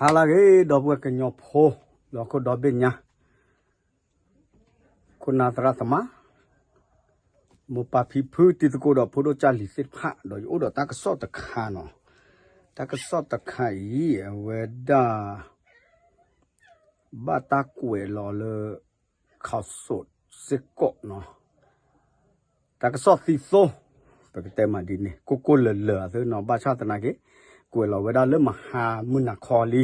ဟါလၢအဂ့ၤ ဒီပုၢ်ဝဲၢ်ကညီဖိ လၢဟီၣ်ခိၣ်ဒီဘ့ၣ်ညါ, ခိၣ်နၢ်သရၣ်သမါ, မိၢ်ပၢ်ဖံဖုတံၤသကိးဒီးဖိဒိၣ်ကၢ်လံၤသ့ၣ်တဖၣ် ဒီးယအိၣ်ဒီးတၢ်ကစီၣ်တခါနီၤ, တၢ်ကစီၣ်တခါအံၤ အဝဲဒၣ် ဘၣ်တၢ်ကွဲးလီၤလၢ ခီၣ်စိးစ့ၢ်ကီးနီၤ, တၢ်ကစီၣ်သံသိ, ပကတဲမးဒ်န့ၣ် ကိၢ်ကိၢ်လၢၤလၢၤအသ့နီၤ, ဘၣ်ဆၣ်သနာ်က့ ကွဲးလီၤဝဲဒၣ်လၢမဟါမုၢ်နၤခီလံ,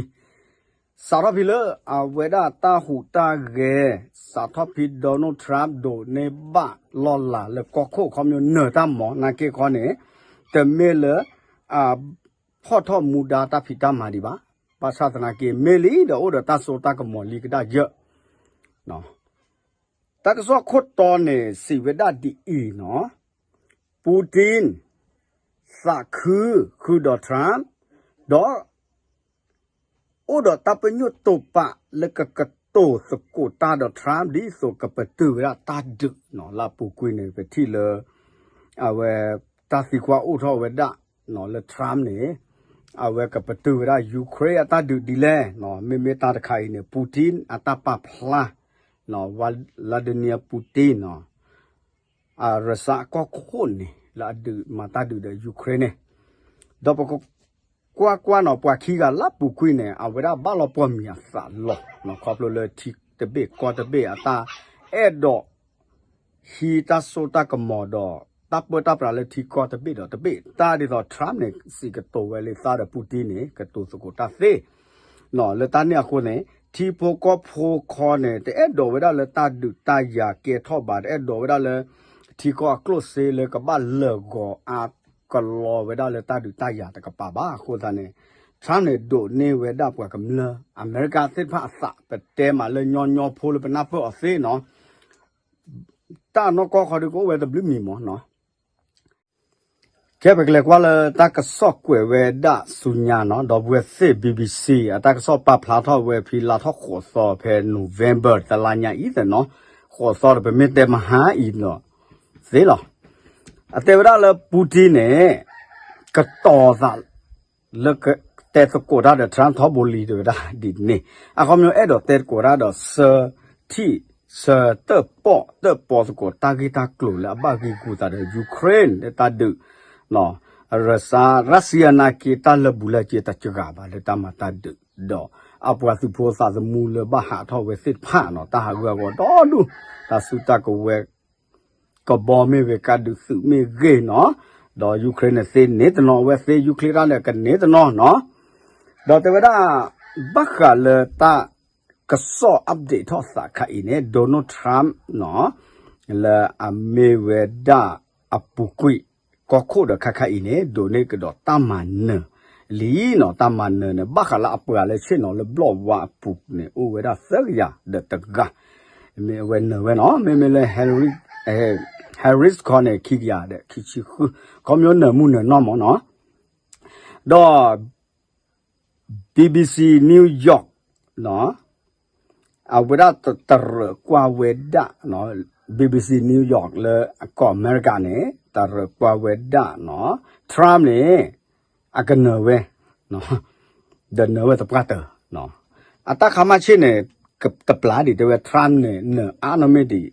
စးထီၣ်ဖဲလၢအဝဲဒၣ်တၢ်ဟူးတၢ်ဂဲၤ, စးထီၣ်ဖဲ Donald Trump ဒိးန့ၢ်ဘၣ်လီၢ်လၤလၢကီၢ်ခိၣ် ခီပညီနၢၤတၢ်မၤနာ်က့ခီန့ၣ်, တမ့ၢ်လၢ အ ဖီၣ်ထီၣ်မူဒါတၢ်ဖံးတၢ်မၤဒံးဘၣ်, ဘၣ်ဆၣ်သနာ်က့ မ့ၢ်လံဒီးအိၣ်ဒီးတၢ်စိတၢ်ကမီၤလံကဒါက့ၤ တၢ်ကစီၣ်ခိၣ်တီန့ၣ် စံးဝဲဒၣ်ဒ်အံၤနီၤ, Putin သးခုဃုာ်ဒီး Trump ဒီး အိၣ်ဒီးတၢ်ပညိၣ်တိာ်ပာ်လၢကကတိၤသကိးတၢ်ဒီး Trump ဒ်သိးကပတုာ်ဝဲဒၣ်တၢ်ဒုးနီၤ, လၢအပူၤကွံာ်န့ၣ် ပထံၣ်လၢ အဝဲ တၢ်သံကွၢ်အိၣ်ထီၣ်ဝဲဒၣ်နီၤ လၢ Trump န့ၣ် အဝဲကပတုာ်ဝဲဒၣ် Ukraine အတၢ်ဒုးဒ်လဲၣ်နီၤ, မ့မ့ၢ်တၢ်တခါအံၤန့ၣ် Putin အတၢ်ပာ်ဖျါနီၤ, Vladimir Putin နီၤ အရစၢအကီၢ်ခိၣ်န့ၣ် လၢအဒုးမၤတၢ်ဒုးဒီး Ukraine န့ၣ်, ဒီးပကကွၢ်ကွၢ်နီၤ ပှၤခံဂၤလၢပူၤကွံာ်န့ၣ် အဝဲဒၣ်ဘၣ်လီၤပှီၢ်မံၤအသးလီၤနီၤ, ခီဖျိလၢထံတဘ့ၣ်ကီၢ်တဘ့ၣ်အတၢ်အဲၣ်ဒိး ဟံးတၢ်စိတၢ်ကမီၤဒီး တၢ်ပၢတၢ်ပြးလၢထံကီၢ်တဘ့ၣ်ဒီးတဘ့ၣ်, တၢ်ဒ်သိး Trump န့ၣ် စံးကတိၤဝဲလံသးဒီး Putin န့ၣ် ကတိၤသကိးတၢ်သ့ လၢတၢ်န့ၣ်အဃိန့ၣ် ထံဖိကီၢ်ဖိခီန့ၣ် တအဲၣ်ဒိးဝဲဒၣ်လၢတၢ်ဒုးတၢ်ယၤကဲထီၣ်ဘၣ်, တအဲၣ်ဒိးဝဲဒၣ်လၢ ထံကီၢ်အကျိၣ်စ့လၢကဘၣ်လၢာ်ဂီၤအါကလီဝဲဒၣ်လၢတၢ်ဒုးတၢ်ယၤတကပၤဘၣ်. အဃိသတးန့ၣ် Trump န့ၣ် ဒိးန့ၢ်ဝဲဒၣ်ပှၤကမျၢၢ်အမဲရကၤသ့ၣ်တဖၣ်အသး, ပတဲမးလၢညီညီဖိလၢပနၢ်ပၢၢ်အီၤသ့နီၤ, တၢ်နီၢ်ကီၢ်ခီဒုးကအိၣ်ဝဲတဘျုးမံၤမးနီၤ. ကဲ ပကလဲၤကွၢ်လၢတၢ်ကစီၣ်ကွဲးဝဲဒၣ်ဆူညါနီၤ, ဒီပုၢ်ဝဲၢ်သ့ၣ် BBC အတၢ်ကစီၣ်ပာ်ဖျါထီၣ်ဝဲဖဲလါထီၣ်ဃိးသီဖဲ November တလါညါအံၤသ့ၣ်နီၤ, ဃိးသီဒီး ပမ့ၢ်တဲမဟါအံၤနီၤ သ့လီၤ. အတဲဝဲဒၣ်လၢ Putin န့ၣ် ကတီၤသး လၢကတဲသကိးတၢ်ဒီး Trump ထီဘိလံ တဲဝဲဒၣ်ဒ်န့ၣ်, အခီပညီအဲၣ်ဒိးတဲသကိးတၢ်ဒီး ဆၢထံၣ် ဆၢတၢၣ်ပီၣ်တၢၣ်ပီသကိးတၢ်ဂ့ၢ်တၢ်ကျိၤလၢအဘၣ်ဂ့ၢ်ဂူၤသးဒီး Ukraine လၢတၢ်ဒုး ရစၢ ရစၢနာ်က့ တၢ်လၢာ်ဘူၣ်လၢာ်စ့တစှၤဘၣ်လၢတၢ်မၤတၢ်ဒုး, ဒီးအပှၤသုးဖိသးသမူလၢဘၣ်ဟးထီၣ်ဝဲသ့ၣ်တဖၣ်နီၤ တၢ်ဟးဂူာ်ဟးဂီၤဒီဒူၣ်, တၢ်စုတၢ်ကဝဲၤ ကဘီမ့ၢ်ဂ့ၤ ကးဒုးသုးမ့ၢ်ဂ့ၤနီၤ, ဒီး Ukraine န့ၣ်သ့န့ၢ်တနီၤ အဝဲသ့ Ukraine တၢ်န့ၣ်ကန့ၢ်တနီၤနီၤ, ဒီးတဲဝဲဒၣ် ဘၣ်ဃးလၢတၢ်ကစီၣ် update ထီၣ်သးခါအံၤန့ၣ် Donald Trump နီၤ လၢအမ့ၢ်ဝဲဒၣ်အပူၤကွံာ် ကီၢ်ခိၣ်ဒီးခါခါအံၤန့ၣ် ဒိးန့ၢ်ကဒီးတၢ်မၤနၢၤလံနီၤ, တၢ်မၤနၢၤန့ၣ် ဘၣ်ဃးလၢအပှၤလၢဆ့ၣ်နီၤလၢဘျီၣ်ဝါအပူၤန့ၣ် အိၣ်ဝဲဒၣ်သၢကယၤဒီးတဂၤ မ့ၢ်အဝဲနၢၤဝဲနီၤ, မ့မ့ၢ်လၢ Harris ခီန့ၣ် ခံကယၤဒီးခံဆံဃု, ခီပညီနၢၤမုၢ်နၢၤနီၢ်မးနီၤ, ဒီး BBC New York နီၤ အဝဲဒၣ်တရၢၣ်ကွၢ်ဝဲဒၣ်နီၤ, BBC New York လၢကီၢ်အမဲရကၤန့ၣ် တရၢၣ်ကွၢ်ဝဲဒၣ်နီၤ, Trump န့ၣ် အကနၢၤဝဲ ဒီးနၢၤဝဲသပှၢ်တၢၢ်, အတၢ်ခါမၣ်ဆ့ၣ်န့ၣ် တပျၢ်ဒံး တဲဝဲ Trump န့ၣ် နၢၤအါနီၢ်မ့ၢ်ဒံး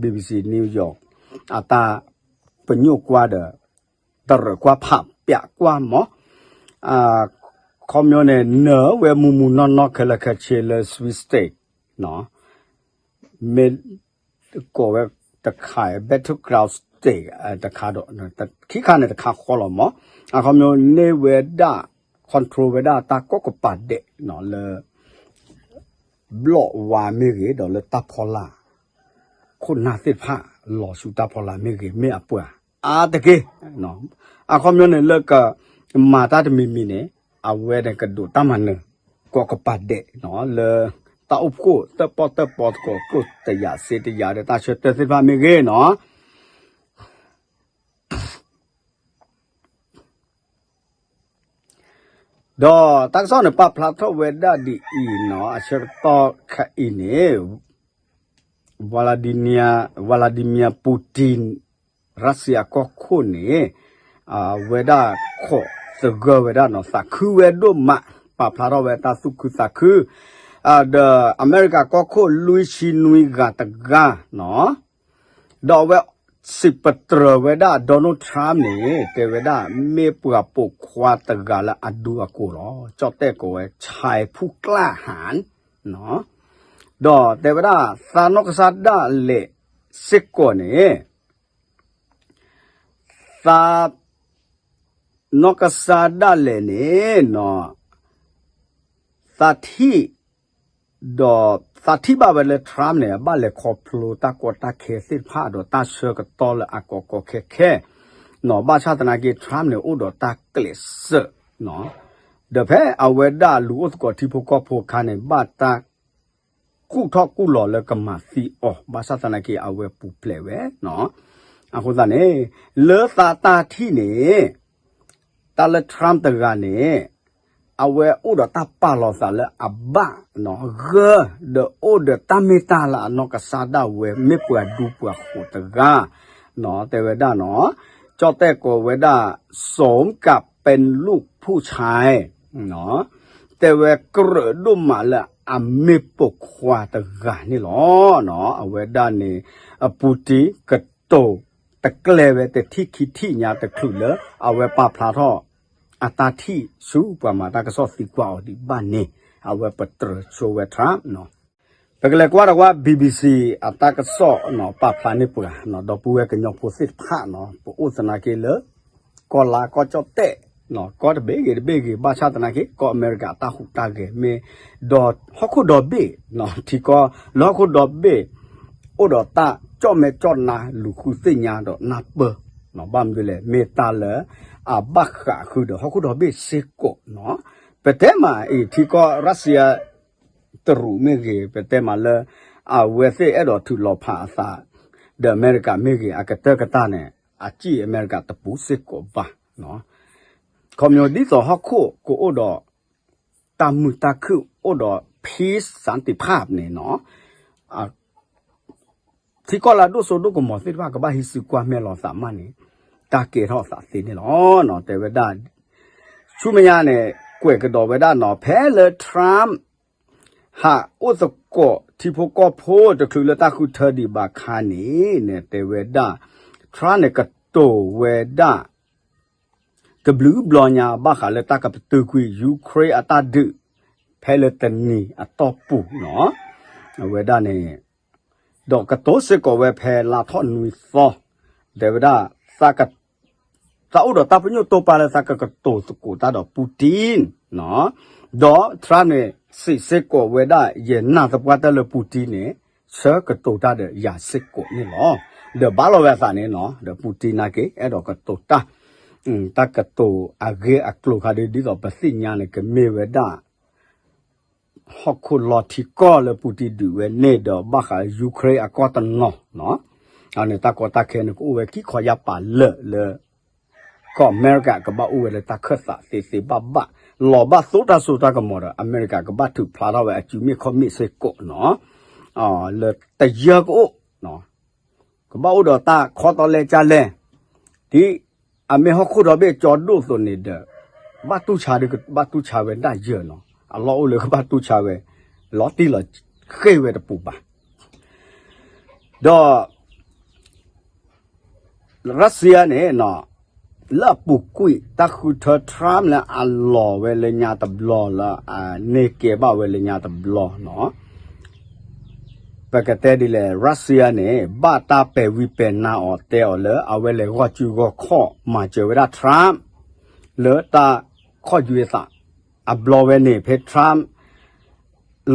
BBC New York အတၢ်ပညိၣ်ကွၢ်ဒီး တရၢၣ်ကွၢ်ဖးပၠးကွၢ်မး, ခီပညီန့ၣ် နၢၤဝဲမူမူနီၢ်နီၢ်ခဲလၢာ်ခဲဆ့လၢ Swing State မ့ၢ်ကိးဝဲတခါ Battleground State တခါဒီး ခံခါန့ၣ်တခါဃီလီၤမး, အခီပညီန့ၢ်ဝဲဒၣ် control ဝဲဒၣ်တၢ်ကိးကပၤဒဲးလၢ ဘျီၣ်ဝါမ့ၢ်ဂ့ၤ ဒီးလၢတၢ်ဖီလာ် ခိၣ်နၢ်သ့ၣ်တဖၣ် လီၤဆူတၢ်ဖီလာ်မ့ၢ်ဂ့ၤ မ့ၢ်အပှၤအါတက့ၢ်, အခီပညီန့ၣ် လၢကမၤတၢ်တမံၤမံၤန့ၣ် အဝဲန့ၣ်ကဒိးတၢ်မၤနၢၤ ကိးကပၤဒဲး လၢတၢ်အိၣ်ဖှိၣ်တၢၣ်ပီၣ်တၢၣ်ပီသကိး ကျိၣ်တယၤစ့တယၤဒီး တၢ်ဆၢတဲာ်သ့ၣ်တဖၣ်မ့ၢ်ဂ့ၤနီၤ ဒီးတၢ်ကစီၣ်န့ၣ် ပာ်ဖျါထီၣ်ဝဲဒၣ်ဒ်အံၤနီၤ, အဆၢကတီၢ်ခဲအံၤန့ၣ် Vladimir, Vladimir Putin ရၢၡီယါကီၢ်ခိၣ်န့ၣ် အဝဲဒၣ်ခိးသဂၢၢ်ဝဲဒၣ်နီၤ, သးခုဝဲဒိၣ်မး, ပ ပာ်ဖျါထီၣ်ဝဲတၢ်သူၣ်ခုသးခု ဒီးအမဲရကၤကီၢ်ခိၣ်လွံၢ်ဆံနွံဂၤတဂၤနီၤ, ဒီးအဝဲစံးပတြၢၤဝဲဒၣ် Donald Trump န့ၣ် တဲဝဲဒၣ် မ့ၢ်ပှၤပိာ်ခွါတဂၤလၢအဒူအကိာ်လီၤ. ကၠီၣ်တဲၣ်ကိးဝဲ ဆဲဖူကျၣ်ဟၣ် ဒီးတဲဝဲဒၣ်သးနီၢ်ကစၢ်ဒၣ်လဲာ်စ့ၢ်ကီးန့ၣ် သးနီၢ်ကစၢ်ဒၣ်လဲာ်န့ၣ် သးထံၣ် ဒီးသးထံၣ်ဘၣ်ဝဲလၢ Trump န့ၣ် အဘၣ်လဲၤခီဖျိတၢ်ကီတၢ်ခဲသ့ၣ်တဖၣ် ဒီးတၢ်ဆၢကတီၢ်လၢအကီကီခဲခဲ နီၤ, ဘၣ်ဆၣ်သနာ်က့ Trump န့ၣ် အိၣ်ဒီးတၢ်ကျဲးစၢး ဒီးဖဲအဝဲဒၣ်လူၤအိၣ်သကိးထံဖိကီၢ်ဖိအခါန့ၣ် ဘၣ်တၢ်ကူၣ်ထီၣ်ကူၣ်လီၤလၢကမၤသံအီၤ, ဘၣ်ဆၣ်သနာ်က့ အဝဲပူၤဖျဲးဝဲနီၤ. အဃိသတးန့ၣ် လၢသးတၢ်ထံၣ်န့ၣ် တၢ်လၢ Trump တဂၤန့ၣ် အဝဲအိၣ်ဒီးတၢ်ပာ်လီၤသးလၢအဘၣ်နီၤ, ဂၢၢ် ဒီးအိၣ်ဒီးတၢ်မ့ၢ်တၢ်လၢအနီၢ်ကစၢ်ဒၣ်ဝဲ မ့ၢ်ပှၤဒူပှၤဃိးတဂၤနီၤ, တဲဝဲဒၣ်နီၤ, ကၠီၣ်တဲၣ်ကိးဝဲဒၣ် สมกับเป็นลูกผู้ชาย တဲဝဲကြၢးဒိၣ်မးလၢအမ့ၢ်ပိာ်ခွါတဂၤန့ၣ်လီၤ. အဝဲဒၣ်န့ၣ် အပူၤတံၢ်ကတိၤတကျဲဝဲတထံၣ်ခံထံၣ်ညါတချုးလၢ အဝဲပာ်ဖျါထီၣ် အတၢ်ထံၣ်ဆူပှၤမၤတၢ်ကစီၣ်သံကွၢ်အီၤဒံးဘၣ်န့ၣ် အဝဲပတြၢၤဆိဝဲ Trump နီၤ. ပကလဲၤကွၢ်တကွၢ် BBC အတၢ်ကစီၣ်နီၤ ပာ်ဖျါန့ၢ်ပှၤနီၤ, ဒီပုၢ်ဝဲၢ်ကညီဖိသ့ၣ်တဖၣ်နီၤ, ပအိၣ်သနာ်က့လၢ ကီၢ်လါကီၢ်ကၠီၣ်တဲၣ်နီၤ, ကီၢ်တဘ့ၣ်ဂ့ၤတဘ့ၣ်ဂ့ၤ, ဘၣ်ဆၣ်သနာ်က့ ကီၢ်အမဲရကၤအတၢ်ဟူးတၢ်ဂဲၤမ့ၢ် ဒီးဟီၣ်ခိၣ်ဒီဘ့ၣ်နီၤ, ထံကီၢ်လၢဟီၣ်ခိၣ်ဒီဘ့ၣ် အိၣ်ဒီးတၢ်ကၠီၣ်မဲာ်ကၠီၣ်နါ လူၤဃုသ့ၣ်ညါဒီးနၢ်ပၢၢ်နီၤ, ဘၣ်မနုၤလဲၣ် မ့ၢ်တၢ်လၢအဘၣ်ဃးဃုာ်ဒီးဟီၣ်ခိၣ်ဒီဘ့ၣ်စ့ၢ်ကီးနီၤ. ပတဲမးအံၤ ထံကီၢ်ရၢၡီးယါ တရူးမ့ၢ်ဂ့ၤ, ပတဲမးလၢ အဝဲသ့ၣ်အဲၣ်ဒိးထုးလီၤဖးအသး ဒီးအမဲရကၤမ့ၢ်ဂ့ၤ, အကတၢၢ်ကတၢၢ်န့ၣ် အစံၣ်အမဲရကၤတပူၤစ့ၢ်ကီးဘၣ်နီၤ. ခီဖျိဒ်သိးဟီၣ်ခိၣ်ကအိၣ်ဒီး တၢ်မုာ်တၢ်ခုၣ် အိၣ်ဒီး peace စၣ်တံၣ်ဖးန့ၣ်နီၤ, ထံကီၢ်လၢအဒိၣ်စိဒိၣ်ကမီၤသ့ၣ်တဖၣ် ကဘၣ်ဟံးစုကွၢ်မဲာ်လီၤသးမးန့ၣ် တၢ်ကဲထီၣ်သးသ့န့ၣ်လီၤ. တဲဝဲဒၣ် ဆူမဲာ်ညါန့ၣ် ကွဲးကဒီးဝဲဒၣ်နီၤ, ဖဲလၢ Trump ဟးအိၣ်သကိးထံဖိကီၢ်ဖိတချုးလၢတၢ်ဃုထၢဒံးဘၣ်ခါန့ၣ် တဲဝဲဒၣ် Trump န့ၣ် ကတိၤဝဲဒၣ် တဘျုးဘျီညါ ဘၣ်ဃးလၢတၢ်ကပတုာ်ကွံာ် Ukraine အတၢ်ဒုး ဖဲလၢတနံၤအတီၢ်ပူၤနီၤ, အဝဲဒၣ်န့ၣ် ဒီးကတိၤစ့ၢ်ကီးဝဲဖဲလါထီၣ်နွံသီ, တဲဝဲဒၣ် သးအိၣ်ဒီးတၢ်ပညိၣ်တိာ်ပာ်လၢသးကကတိၤသကိးတၢ်ဒီး Putin နီၤ, ဒီး Trump န့ၣ် စံးစ့ၢ်ကီးဝဲဒၣ် ယနာ်သပှၢ်တၢၢ်လၢ Putin န့ၣ် ဆၢကတိၤတၢ်ဒီးယၤစ့ၢ်ကီးန့ၣ်လီၤ. ဒီးဘၣ်လီၤဝဲအသးန့ၣ်နီၤ, ဒီး Putin နာ်က့ အဲၣ်ဒိးကတိၤတၢ်, တၢ်ကတိၤအဂ့ၢ်အကျိၤခါဒ် ဒ်သိးပသ့ၣ်ညါန့ၣ် ကမ့ၢ်ဝဲဒၣ် ဟီၣ်ခိၣ်လီၤထံကီၢ်လၢ Putin ဒုးဝဲန့ၣ်ဒီး ဘၣ်ဃးလၢ Ukraine အကီၢ်တနီၤနီၤ, အန့ၣ်တၢ်ကီတၢ်ခဲန့ၣ် ကအိၣ်ဝဲခံခီယၢ်ပာ်လၢာ်လၢ ကီၢ်အမဲရကၤကဘၣ်အိၣ်ဝဲလၢတၢ်ခၢၣ်သးသ့သ့ဘၣ်ဘၣ်, လီၤဘၣ်သိတၢ်စိတၢ်ကမီၤဒီး အမဲရကၤကဘၣ်ထုးဖျါထီၣ်ဝဲအစုမ့ၣ်ခီၣ်မ့ၣ်စ့ၢ်ကီးနီၤ, လၢတယၢကအိၣ် ကဘၣ်အိၣ်ဒီးတၢ်ခီတီလဲကၢ်လဲၢ်, ဒ်အမ့ၢ်ဟီၣ်ခိၣ်ဒီဘ့ၣ်ကၠီဒိၣ်သိးန့ၣ်ဒီး ဘၣ်တူၢ်ဆါဒုးကဘၣ်တူၢ်ဆါဝဲဒၣ်ယၢၤနီၤ, အလီၢ်အိၣ်လၢကဘၣ်တူၢ်ဆါဝဲ လီၤတံၢ်လီၤဃ့ၢ်ဝဲတပူၤဘၣ်. ဒီး ရၢၡီးယါန့ၣ် လၢအပူၤကွံာ် တၢ်ဃုထၢ Trump လၢအလီၤဝဲလၢညါတဘျီလၢအန့ၢ်ကဲဘၣ်ဝဲလၢညါတဘျီနီၤ, ပကတဲဒ်လဲၣ် ရၢၡီးယါန့ၣ် ဘၣ်တၢ်ပဲာ်ဝံၤပဲာ်နါအီၤ တဲအီၤလၢ အဝဲလဲၤဂီၢ်စုဂီၢ်ခီၣ်မၤစၢၤဝဲဒၣ် Trump လၢတၢ်ခီၣ်ယွဲသး အဘျီဝဲန့ၣ် ဖဲ Trump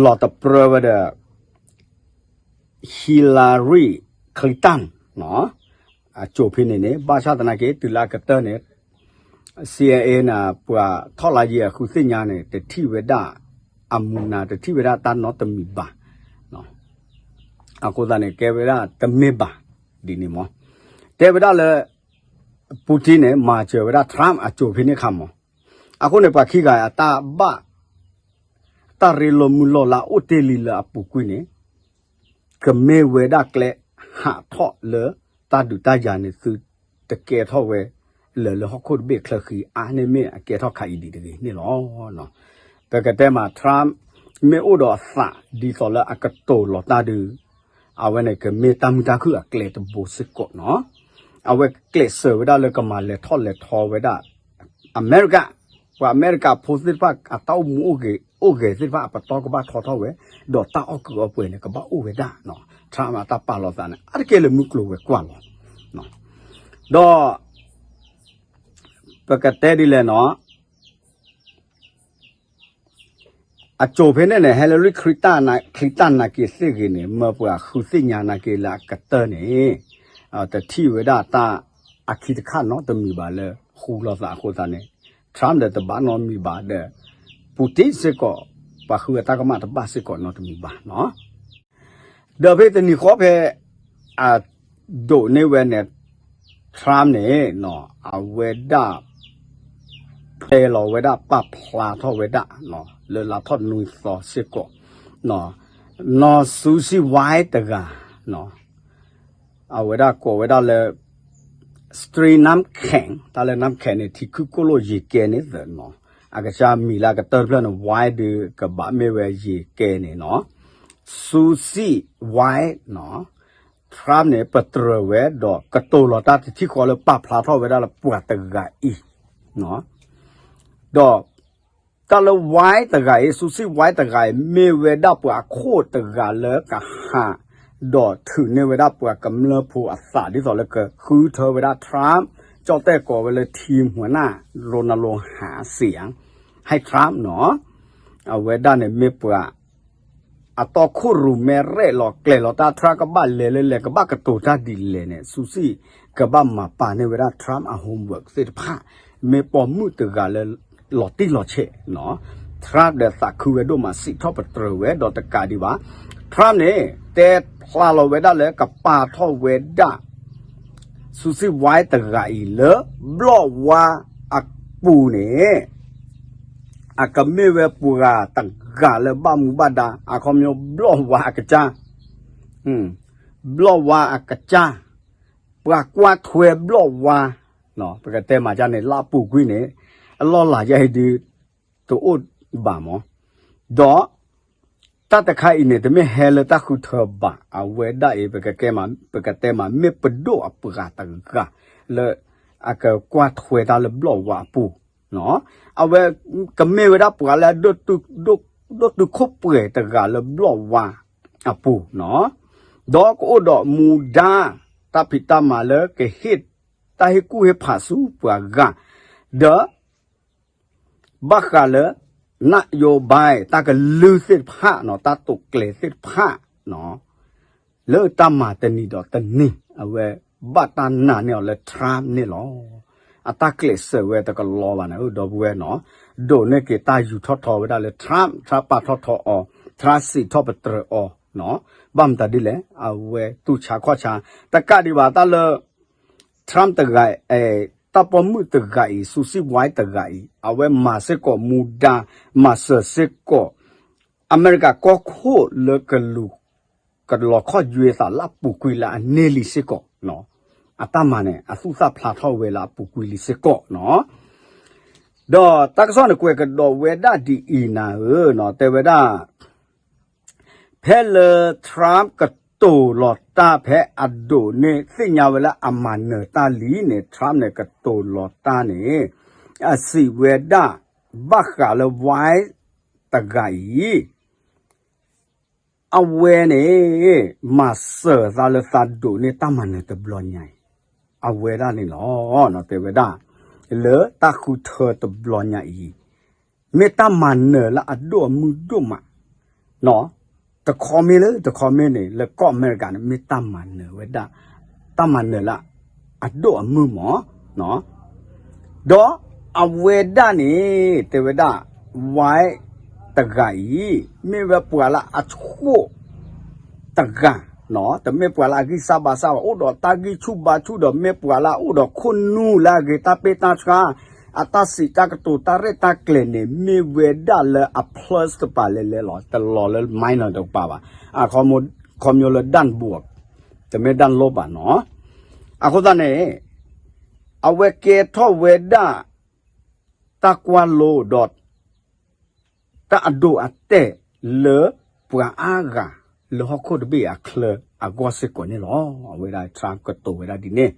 လီၤတပြၢဝဲဒီး Hillary Clinton နီၤ, အစိၤဖဲန့ၣ်န့ၣ် ဘၣ်ဆၣ်သနာ်က့ တုၤလၢအကတၢၢ်န့ၣ် CIA န့ၣ် ပှၤထီၣ်လါယံၤအဃုသ့ၣ်ညါန့ၣ် တထံၣ်ဝဲဒၣ်အမူနၤ တထံၣ်ဝဲဒၣ်တၢ်နီတမံၤဘၣ်. အဃိသတးန့ၣ် ကဲဝဲဒၣ်တမ့ၢ်ဘၣ်ဒ်န့ၣ်မး, တဲဝဲဒၣ်လၢ Putin န့ၣ် မၤစၢၤဝဲဒၣ် Trump အစိၤဖဲန့ၣ်အခါမး, အဃိန့ၣ် ပှၤခံဂၤအတၢ်ဘၣ် တၢ်ရ့လိာ်မုာ်လိာ်လၢအအိၣ်တ့ၢ်လံလၢအပူၤကွံာ်န့ၣ် ကမ့ၢ်ဝဲဒၣ်ကျဲဟးထီၣ်လၢတၢ်ဒုးတၢ်ယၤန့ၣ် သုတကဲထီၣ်ဝဲလၢာ်လၢဟီၣ်ခိၣ်တဘ့ၣ်ချၢဃံအါန့ၢ်မ့ၢ်အကဲထီၣ်ခါအံၤဒ်တဂ့ၤန့ၣ်လီၤ. ပကတဲမး Trump မ့ၢ်အိၣ်ဒီးအသးဒ်သိးလၢအကတိၤလီၤတၢ်ဒုး, အဝဲန့ၣ်ကမ့ၢ်တၢ်မုာ်တၢ်ခုၣ်အကျဲတဘိစ့ၢ်ကီးနီၤ. အဝဲကျဲးစၢးဝဲဒၣ်လၢကမၤလဲၤထီၣ်လဲၤထီဝဲဒၣ် အမဲရကၤ, ပှၤအမဲရကၤဖိသ့ၣ်တဖၣ် အတၢ်အိၣ်မူအိၣ်ဂဲၤသ့ၣ်တဖၣ် အပတီၢ်ကဘၣ်ထီထီၣ်ဝဲ, ဒီးတၢ်အီၣ်ကုးအီပှဲၤန့ၣ် ကဘၣ်အိၣ်ဝဲဒၣ်နီၤ. Trump အတၢ်ပာ်လီၤသးန့ၣ် အါတက့ၢ်လၢမုၢ်ကျိၤဝဲၤကွာ်လီၤ. ဒီး ပကတဲဒ်လဲၣ်နီၤ, အစိၤဖဲန့ၣ်န့ၣ် Hillary Clinton နာ်က့ၤသ့ၣ်ဂ့ၤန့ၣ် မၢပှၤဃုသ့ၣ်ညါနာ်က့ၤလၢအကတၢၢ်န့ၣ် တထံၣ်ဝဲဒၣ်တၢ်အခံတခါနီတမံၤဘၣ်လၢဃူလိာ်သးအဃိသတးန့ၣ် Trump ဒီးတဘၣ်နီတမံၤဘၣ်ဒီး Putin စ့ၢ်ကီး ပှၤဃုအတၢ်ကမၣ်တဘၣ်စ့ၢ်ကီးနီတမံၤဘၣ်နီၤ. ဒီးဖဲတနံၤဃီဖဲ အဒိးန့ၢ်ဝဲန့ၣ် Trump န့ၣ် အဝဲဒၣ် ဖျဲလီၤဝဲဒၣ်ပာ်ဖျါထီၣ်ဝဲဒၣ် လၢလါထီၣ်နွံသီစ့ၢ်ကီး နီၢ် Susie Wiles တဂၤ အဝဲဒၣ်ကိးဝဲဒၣ်လၢ Street နၢမ်ခဲင် တၢ်လၢနၢမ်ခဲင်န့ၣ် ထံခုၣ်ကိၣ်လိၣ်ယံၤကဲန့ၣ်သနီၤ. အကစၢ်မံၤလၢအကတၢၢ်တဖျၢၣ်န့ၣ် Wiles ဒုးကဘၣ်မ့ၢ်ဝဲယံၤကဲန့ၣ်နီၤ. Susie Wiles နီၤ Trump န့ၣ် ပတြၢၤဝဲဒီးကတိၤလီၤတၢ်တထံၣ်ဃီလၢပာ်ဖျါထီၣ်ဝဲဒၣ်လၢပှၤတဂၤအံၤ ဒီး တၢ်လၢ Wiles တဂၤအံၤ Susie Wiles တဂၤအံၤ မ့ၢ်ဝဲဒၣ်ပှၤအခိၣ်တဂၤလၢကဟး ဒီးထုးန့ၢ်ဝဲဒၣ်ပှၤကမျၢၢ်ဖိအသး ဒ်သိးလၢကဃုထၢဝဲဒၣ် Trump ကၠီၣ်တဲၣ်ကိးဝဲလၢ ထံမွှၤနၢ် ရိနလိဟးစံးယါ ဟဲ Trump နီၤ. အဝဲဒၣ်န့ၣ်မ့ၢ်ပှၤ အတီခိၣ်ရိၣ်မဲရဲၣ်လီၤ ကျဲၤလီၤတၢ် Trump ကဘၣ်လဲၤလၢလဲၤ ကဘၣ်ကတိၤတၢ်ဒ်လဲၣ်န့ၣ် Susie ကဘၣ်မၤပာ်န့ၢ်ဝဲဒၣ် Trump အ homework သ့ၣ်တဖၣ် မ့ၢ်ပိာ်မုၣ်တဂၤလၢလီၤတံၢ်လီၤဆဲးနီၤ. Trump ဒီးသးခုဝဲဒိၣ်မး စံးထီၣ်ပတြၢၤဝဲဒီးတကးဒံးဘၣ် Trump န့ၣ် တဲဖျါလီၤဝဲဒၣ်လၢကပာ်ထီၣ်ဝဲဒၣ် Susie Wiles တဂၤအံၤလၢ ဘျီၣ်ဝါအပူၤန့ၣ် အကမ့ၢ်ဝဲပှၤတဂၤလၢဘၣ်မူဘၣ်ဒါ အခီပညီဘျီၣ်ဝါအကစၢ်, ဘျီၣ်ဝါအကစၢ်, ပှၤကွၢ်ထွဲဘျီၣ်ဝါ, ပကတဲမးန့ၣ် လၢအပူၤကွံာ်န့ၣ် အလီၢ်လၤယဲအံၤဒုး တအိၣ်ဘၣ်မး, ဒီး တၢ်တခါအံၤန့ၣ် တမ့ၢ်ဟဲလၢတၢ်ဃုထၢဘၣ် အဝဲဒၣ်အံၤ ပကတဲမး မ့ၢ်ပဒိၣ်အပှၤတဂၤ လၢ အကကွၢ်ထွဲတၢ်လၢဘျီၣ်ဝါအပူၤ, အဝဲ ကမ့ၢ်ဝဲဒၣ်ပှၤလၢ ဒိၣ်တုာ်ခိၣ်ပှဲၤတဂၤလၢဘျီၣ်ဝါအပူၤနီၤ, ဒီးကအိၣ်ဒီးမူဒါ တၢ်ဖံးတၢ်မၤလၢကဟ့ၣ် တၢ်ဟ့ၣ်ကူၣ်ဟ့ၣ်ဖးဆူပှၤဂၤ, ဒီး ဘၣ်ဃးလၢ နယိၤဘၣ် တၢ်ကလုၢ်သ့ၣ်တဖၣ်နီၤ တၢ်တိာ်ကျဲၤသ့ၣ်တဖၣ်နီၤ လၢတၢ်မၤတနံၤဒီးတနံၤ အဝဲဘၣ်တၢ်နာ်န့ၢ်အီၤလၢ Trump န့ၣ်လီၤ. အတၢ်ကျဲးစၢးဝဲတကလီဘၣ်န့ၣ် ဒီပုၢ်ဝဲၢ်နီၤ, ဒိးန့ၢ်က့ၤတၢ်ယူၤထီၣ်ထီဝဲဒၣ်လၢ Trump, Trump ပာ်ထီၣ်ထီအီၤ, Trump စံးထီၣ်ပတြၢၤအီၤ, ဘၣ်မတၤဒ်လဲၣ် အဝဲတူၢ်ဆါခီၣ်ဆါ, တကးဒံးဘၣ်တၢ်လၢ Trump တဂၤ, တၢ်ပိာ်မုၣ်တဂၤအံၤ Susie Wiles တဂၤအံၤ အဝဲမၤစ့ၢ်ကီးမူဒါ မၤစၢၤစ့ၢ်ကီး အမဲရကၤကီၢ်ခိၣ်လၢကလူၤ ကလီၤခီၣ်ယွဲသးလၢအပူၤကွံာ်လၢအန့ၢ်လံစ့ၢ်ကီး, အတၢ်မၤန့ၣ် အသူၣ်သၣ်ဖျါထီၣ်ဝဲလၢအပူၤကွံာ်လံစ့ၢ်ကီးနီၤ, ဒီးတၢ်ကစီၣ်န့ၣ်ကွဲးကဒီးဝဲဒၣ်ဒ်အံၤနၤဧၢ, တဲဝဲဒၣ် ဖဲလၢ Trump ကတိၤလီၤတၢ်ဖဲအဒိးန့ၢ်သ့ၣ်ညါဝဲလၢအမၤနၢၤတၢ်လံန့ၣ် Trump န့ၣ် ကတိၤလီၤတၢ်န့ၣ် အစံးဝဲဒၣ် ဘၣ်ဃးလၢ Wiles တဂၤအံၤ အဝဲန့ၣ် မၤစၢၤသးလၢသးဒိးန့ၢ်တၢ်မၤနၢၤတဘျီညါအံၤ, အဝဲဒၣ်န့ၣ်လီၤ တဲဝဲဒၣ် လၢတၢ်ဃုထၢတဘျီညါအံၤ မ့ၢ်တၢ်မၤနၢၤလၢအဒိၣ်အမုၢ်ဒိၣ်မး, တခီမ့ၢ်လၢတခီမ့ၢ်န့ၣ် လၢကီၢ်အမဲရကၤန့ၣ် မ့ၢ်တၢ်မၤနၢၤဝဲဒၣ်, တၢ်မၤနၢၤလၢအဒိၣ်အမုၢ်မး ဒီးအဝဲဒၣ်န့ၣ် တဲဝဲဒၣ် Wiles တဂၤအံၤ မ့ၢ်ဝဲပှၤလၢအဆိၣ်တဂၤ, တမ့ၢ်ပှၤလၢအဂံၢ်စၢ်ဘါစၢ်ဘၣ်, အိၣ်ဒီးတၢ်ဂံၢ်ဆူၣ်ဘါဆူၣ်ဒီး မ့ၢ်ပှၤလၢအအိၣ်ဒီးခိၣ်နူာ်လၢအဂ့ၤတၢ်ပ့ၢ်တၢ်ဆှါ, အတၢ်စံးတၢ်ကတိၤတၢ်ရဲၣ်တၢ်ကျဲၤန့ၣ် မ့ၢ်ဝဲဒၣ်လၢအ plus တပၤလဲၣ်လဲၣ်လီၤ, တလီၤလၢ minus တကပၤဘၣ်, အခီပညီလၢ ဒၣ်ဘိး, တမ့ၢ်ဒၣ်လိၣ်ဘၣ်နီၤ, အဃိသတးန့ၣ် အဝဲကဲထီၣ်ဝဲဒၣ် တၢ်ကွၢ်လိဒီး တၢ်အဒိၣ်အတဲာ်လၢပှၤအါဂၤလၢဟီၣ်ခိၣ်တဘ့ၣ်အချၢအဂီၢ်စ့ၢ်ကီးန့ၣ်လီၤ. အဝဲဒၣ် Trump ကတိၤဝဲဒၣ်ဒ်န့ၣ်.